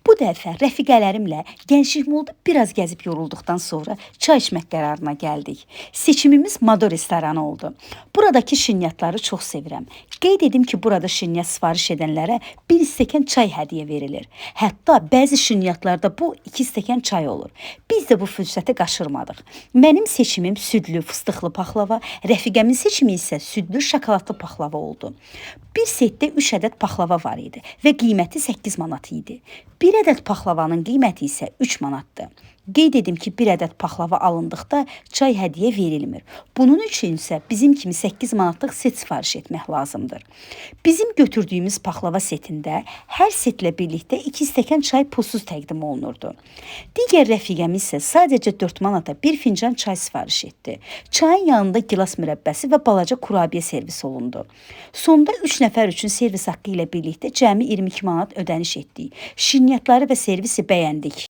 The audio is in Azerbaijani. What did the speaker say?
Bu dəfə rəfiqələrimlə Gençlik Molda biraz gəzib yorulduqdan sonra çay içmək qərarına gəldik. Seçimimiz Mado restoranı oldu. Buradakı şirniyyatları çox sevirəm. Qeyd edim ki, burada şirniyyat sifariş edənlərə bir stəkan çay hədiyyə verilir. Hətta bəzi şirniyyatlarda bu 2 stəkan çay olur. Biz də bu fürsəti qaçırmadıq. Mənim seçimim südlü fıstıqlı paxlava, rəfiqəmin seçimi isə südlü şokoladlı paxlava oldu. Bir setdə 3 ədəd paxlava var idi və qiyməti 8 manat idi. Bir ədəd paxlavanın qiyməti isə 3 manatdır. Qeyd edim ki, bir ədəd paxlava alındıqda çay hədiyyə verilmir. Bunun üçün isə bizim kimi 8 manatlıq set sifariş etmək lazımdır. Bizim götürdüyümüz paxlava setində hər setlə birlikdə 2 stəkan çay pulsuz təqdim olunurdu. Digər rəfiqəmiz isə sadəcə 4 manata bir fincan çay sifariş etdi. Çayın yanında gilas mürəbbəsi və balaca kurabiyə servis olundu. Sonda 3 nəfər üçün servis haqqı ilə birlikdə cəmi 22 manat ödəniş etdik. Şirniyyatları və servisi bəyəndik.